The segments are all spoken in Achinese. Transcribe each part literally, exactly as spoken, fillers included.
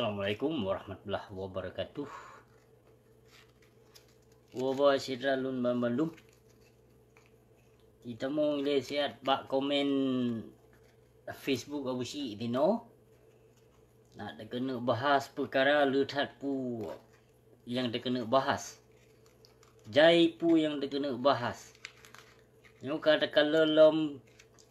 Assalamualaikum warahmatullahi wabarakatuh. Waba syedara lôn banmandum. Jitamong ilée siat bak komen Facebook Abu Syik tinoe. Nak takeuneuk bahas peukara le that peue nyang takeuneuk bahas. Jai peue nyang takeuneuk bahas. Nyoe ka takalon lom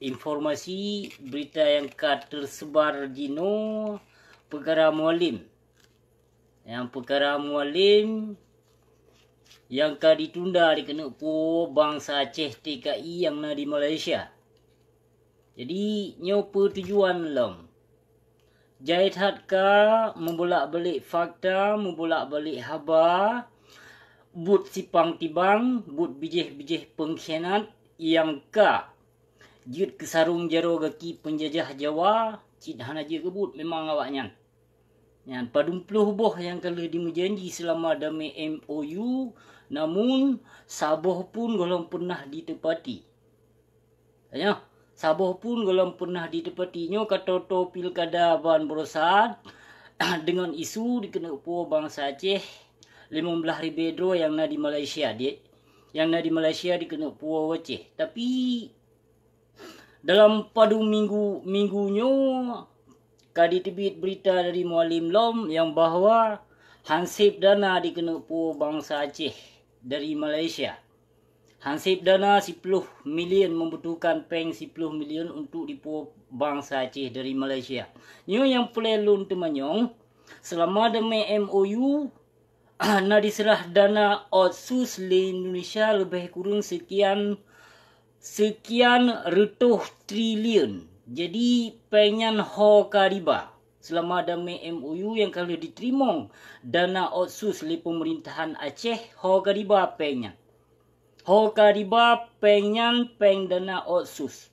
informasi berita nyang ka teuseubar jinoe peukara Mualem. Nyang peukara Mualem nyang ka ditunda dikeuneuk po bansa Aceh T K I nyang na di Malaysia. Jadi, nyoe peue tujuan lom? Jai that ka meubolak-balik fakta, meubolak-balik haba, buet simpang tibang, buet bijéh-bijéh peungkhianat nyang ka jeuet keu sarong jaroe gaki peunjajah Jawa, cit hana jeuet keu buet memang awaknyan. Nyan padum ploh boh nyang ka lheueh jimeujanji seulama damé M O U, namun saboh pun gohlom peunah jiteupati. Tanyoe, saboh pun gohlom peunah jiteupati. Nyoe ka toe-toe pilkada ban baroesa deungon isu dikeuneuk po bansa Aceh limong blaih ribée droe nyang na di Malaysia, di, nyang na di Malaysia dikeuneuk po Aceh. Tapi dalam padum minggu, minggu nyoe ka jiteubiet berita dari Mualem lom nyang bahwa hanseb dana dikeuneuk po bansa Aceh dari Malaysia. Hanseb dana siploh milion, membutuhkan péng siploh milion untuk dipo bansa Aceh dari Malaysia. Nyoe nyang peureulée lôn teumanyong, seulama damé M O U na diseurah dana otsus lé Indonesia leubeh kureueng seukian, seukian reutôh triliun. Jadi, péng nyan ho ka riba. Seulama damé M O U nyang ka lheueh jiteurimong dana otsus lé peumeurintahan Aceh, ho ka riba péng nyan. Ho ka riba péng nyan, péng dana otsus.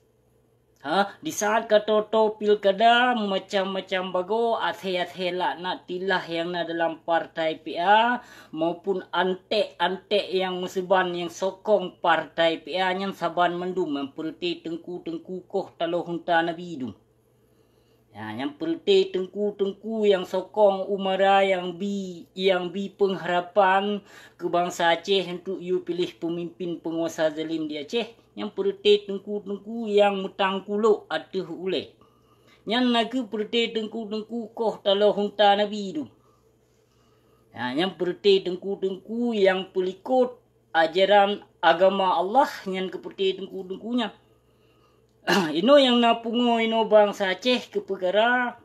Ha, di saat ka toe-toe pilkada, macam-macam bagoe, asée-asée laknatillah nyang na dalam partai P A, maupun anték-anték nyang meusuban nyang sokong partai P A nyan saban mandum nyang peureuté teungku-teungku koh taloe hunta Nabi dum. Ya, nyang peureuté teungku-teungku nyang sokong umara nyang bi, nyang bi peungharapan keu bansa Aceh untuk yue piléh peumimpin peunguasa zalim di Aceh, nyang peureuté teungku-teungku nyang meutangkulok ateueh ulée. Nyan na kheueh peureuté teungku-teungku koh taloe hunta Nabi dum. Ya, nyang peureuté teungku-teungku nyang peulikot ajaran agama Allah nyan keu peureuté teungku-teungku nyan. Inoe nyang na pungoe inoe bansa Aceh keu peukara,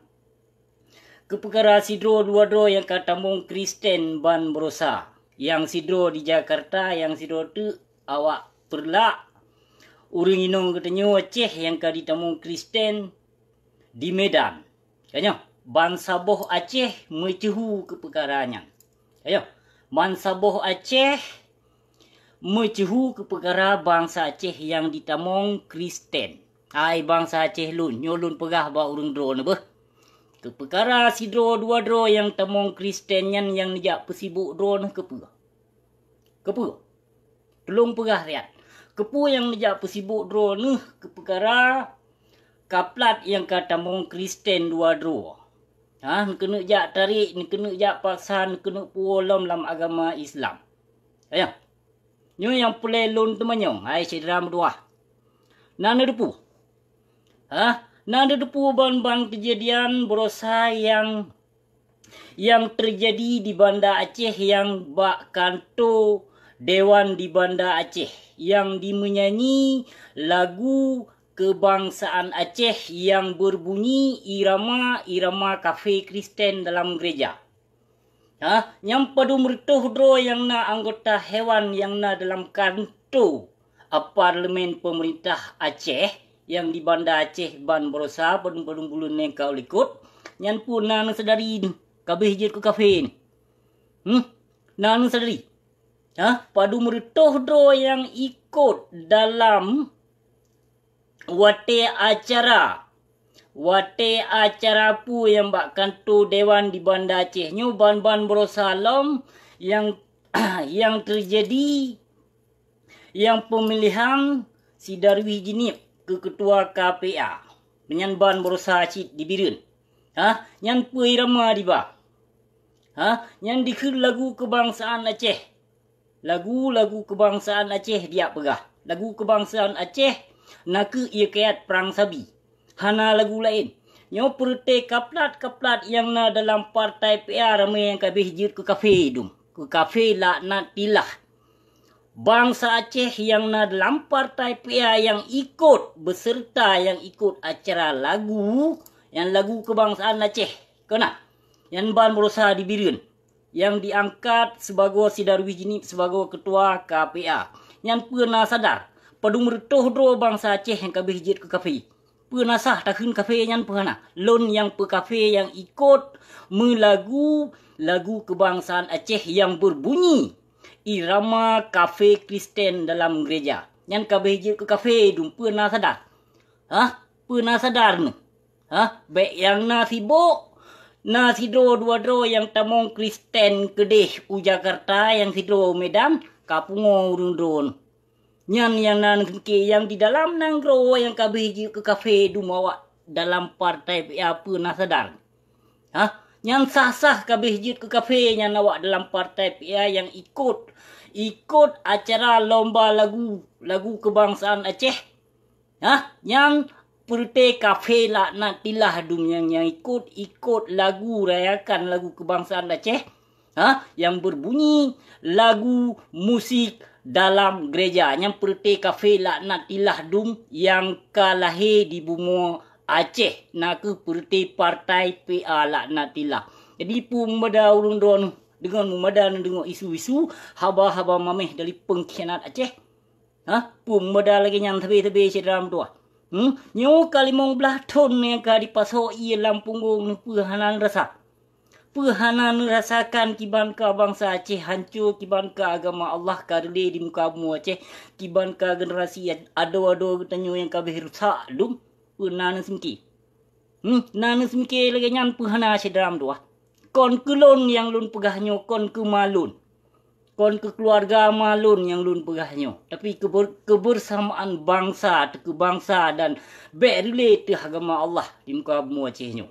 keu peukara sidroe dua droe nyang ka tamong Kristen ban baroesa. Nyang sidroe di Jakarta, nyang sidroe teuk awak Peureulak. Ureuëng inong geutanyoe Aceh nyang ka jitamong Kristen di Medan. Tanyoe, bansaboh Aceh meuceuhu keu peukara nyan. Tanyoe, bansaboh Aceh meuceuhu keu peukara bansa Aceh nyang jitamong Kristen. Hai bansa Aceh lôn, nyoe lôn peugah bak ureuëng droeneuh beuh. Keu peukara sidroe dua droe nyang tamong Kristen nyan nyang neujak peusibok droeneuh keupeue? Keupeue? Tulông peugah siat. Keupeue nyang neujak peusibok droeneuh keu peukara kaplat nyang ka tamong Kristen dua droe? Ha, neukeuneuk jak tarék, neukeuneuk jak paksa, neukeuneuk puwoe lom lam agama Islam. Ayah. Nyoe nyang peureulée lôn teumanyong, hai syedara meutuwah. Na neuteupeue? Ha? Na neuteupeue ban-ban keujadian baroesa nyang nyang teujadi di Banda Aceh nyang bak kanto dewan di Banda Aceh nyang jimeunyanyi lagu keubangsaan Aceh nyang beubunyi irama-irama kafé Kristen dalam geureja. Ha, nyang padum reutôh droe nyang na anggota hewan nyang na dalam kanto a parlemen peumeurintah Aceh nyang di Banda Aceh ban baroesa padum-padum buleuen nyang ka likot, nyan peue na neusadari kabeh jeuet keu kafé nyoe? Hmm? Na neusadari? Ha? Padum reutôh droe nyang ikot dalam watée acara, watée acara peue nyang bak kanto dewan di Banda Aceh nyoe ban-ban baroesa lom nyang nyang teujadi nyang peumilihan si Darwis Jeunieb keu keutua K P A. Meunyan ban baroesa cit di Bireuen. Ha, nyan peue irama diba? Ha, nyan dikheun lagu keubangsaan Aceh. Lagu-lagu keubangsaan Aceh, dijak peugah. Lagu keubangsaan Aceh nakeuh ie kayat prang sabi. Hana lagu laén. Nyoe peureute kaplat-kaplat nyang na dalam partai P A ramé nyang ka abéh jeuet keu kafé dum. Keu kafé laknatillah. Bansa Aceh nyang na dalam partai P A nyang ikot beuseureuta, nyang ikot acara lagu, nyang lagu keubangsaan Aceh. Keunan, nyan ban beurosa di Bireuen, nyang diangkat sibagoe si Darwis Jeunieb sibagoe keutua K P A. Nyan peue na sadar, padum reutôh droe bansa Aceh nyang ka abéh jeuet keu kafé. Peue na sah takheun kafé nyan peue hana? Lôn nyang peukafé nyang ikot meulagu lagu keubangsaan Aceh nyang beubunyi irama kafé Kristen dalam geureja. Nyan ka abéh jeuet keu kafé dum, peue na sadar? Hah? Peue na sadar neuh? Hah? Bék nyang na sibok, na sidroe dua droe nyang tamong Kristen keudeh u Jakarta, nyang sidroe u Medan, ka pungoe ureuëng droeneuh. Nyan nyang na neuseuké nyang di dalam nanggroe nyang ka abéh jeuet keu kafé dum awak dalam partai P A, peue na sadar? Hah? Nyan sah-sah ka abéh jeuet keu kafé nyan awak dalam partai P A nyang ikot, ikot acara lomba lagu, lagu keubangsaan Aceh? Hah? Nyan peureute kafé laknatillah dum nyang, nyang ikot, ikot lagu rayakan lagu keubangsaan Aceh? Ha, nyang beubunyi lagu musik dalam geureja. Nyan peureute kafé laknatillah dum nyang ka lahé di bumoe Aceh, nakeuh peureute partai P A laknatillah. Jadi peue meumada ureuëng droeneuh deungon meumada neudeungoe isu-isu haba-haba maméh dari peungkhianat Aceh? Ha, peue meumada lagée nyan sabe-sabe syedara meutuwah? Hmm? Nyoe ka limong blaih thon nyang ka dipasoe ié lam punggong neuh, peue hana neurasa? Peue hana neurasakan kiban ka bansa Aceh hanco, kiban ka agama Allah ka reulée di muka bumoe Aceh, kiban ka generasi adoe-adoe geutanyoe nyang ka abéh rusak dum, peue na neuseuké? Hmm, na neuseuké lagée nyan peue hana syedara meutuwah? Kon keu lôn nyang lôn peugah nyoe, kon keu ma lôn. Kon keu keuluwarga ma lôn nyang lôn peugah nyoe, tapi keuber-, keubeusamaan bansa, teuh keu bansa dan bék reulée teuh agama Allah di muka bumoe Aceh nyoe.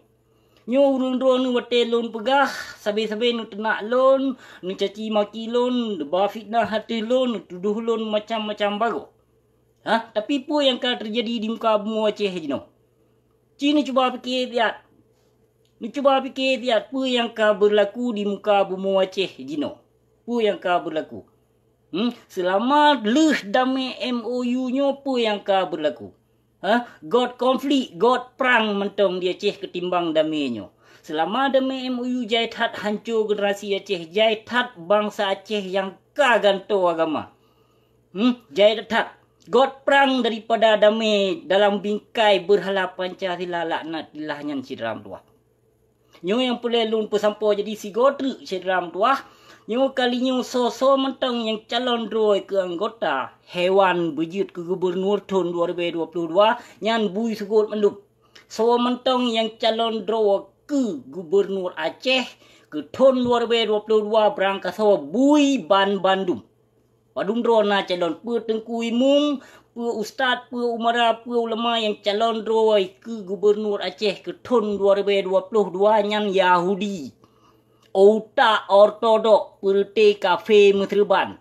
Nyoe ureuëng droeneuh watée lôn peugah, sabe-sabe neuteunak lôn, neucaci maki lôn, neuba fitnah ateueh lôn, neutudoh lôn macam-macam bagoe. Ha, tapi peue nyang ka teujadi di muka bumoe Aceh jinoe? Ci neucuba pike siat. Neucuba pike siat peue nyang ka beurlaku di muka bumoe Aceh jinoe. Peue nyang ka beurlaku? Hmm, seulama lheueh damé M O U nyoe peue nyang ka beurlaku? Ha? Got konflik, got prang mantong di Aceh keutimbang damé nyoe. Seulama damé M O U jai that hanco generasi Aceh, jai that bansa Aceh nyang ka gantoe agama. Hmm, jai that. Got prang daripada damé dalam bingkai beurhala Pancasila laknatillah nyan syedara meutuwah. Nyoe nyang peureulée lôn peusampoe jadi sigoe treuk syedara meutuwah. Nyoe kali nyoe soe-soe mantong nyang calon droe keu anggota hewan beujeuet keu gubunur thon dua ribée dua ploh dua nyan bui seugot mandum. Soe mantong nyang calon droe keu gubunur Aceh keu thon dua ribée dua ploh dua beurangkasoe bui ban bandum. Padum droe na calon, peue teungku imum, peue ustaz, peue umara, peue ulama nyang calon droe keu gubunur Aceh keu thon dua ribée dua ploh dua nyan Yahudi. Utak ortodok peureute kafé meuseureuban.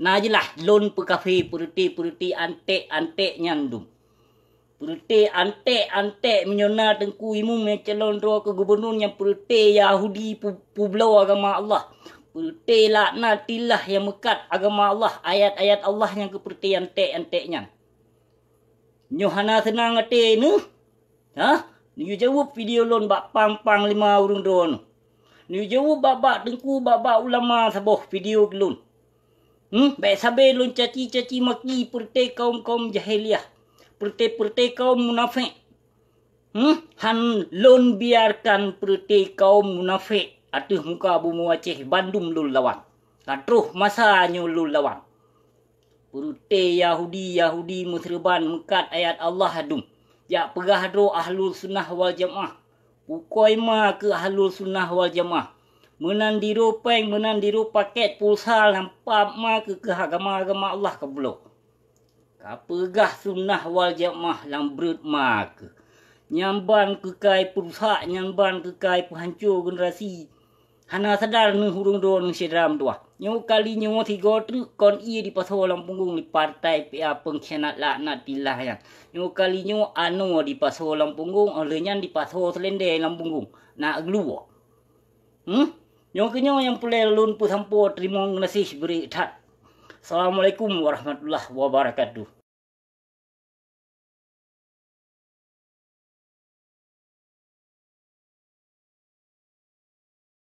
Na jeulaih lôn peukafé peureute-peureute anték-anték nyan dum. Peureute anték-anték meunyoe na teungku imum nyang calon droe keu gubunur nyang peureute Yahudi pu-, peubloe agama Allah. Peureute laknatillah nyang meukat agama Allah, ayat-ayat Allah nyang keu peureute anték-anték nyan. Nyoe hana seunang até neuh? Ha? Neuyue jaweueb video lôn bak pang-pang lima ureuëng droeneuh. Neuyue jaweueb bak-bak teungku, bak-bak ulama saboh video lôn. Hmm, bék sabe lôn caci-caci maki peureute kaum-kaum jahiliyah, peureute-peureute kaum munafék. Hmm, han lôn biarkan peureute kaum munafék ateueh muka bumoe Aceh bandum lôn lawan. Ka troh masa nyoe lôn lawan. Peureute Yahudi-Yahudi meuseureuban meukat ayat Allah dum. Jak peugah droe Ahlus Sunnah wal Jamaah. Pukoi ma keu Ahlus Sunnah wal Jamaah. Meunan diroe péng, meunan diroe pakét pulsa lam pap ma keu, keu agama-agama Allah ka bloe. Ka peugah Sunnah wal Jamaah lam breuet ma keu. Nyan ban keukai peurusak, nyan ban keukai peuhanco generasi. Hana sadar neuh ureuëng droeneuh syedara meutuwah. Nyoe kali nyoe sigoe treuk kon ié dipasoe lam punggong lé partai P A pengkhianat laknatillah nyan. Nyoe kali nyoe anoe dipasoe lam punggong, óh lheueh nyan dipasoe seulendé lam punggong. Na geuluwoe. Hmm? Nyoe keunyoe nyang peureulée lôn peusampoe, teurimong geunaséh bri that. Assalamualaikum warahmatullahi wabarakatuh.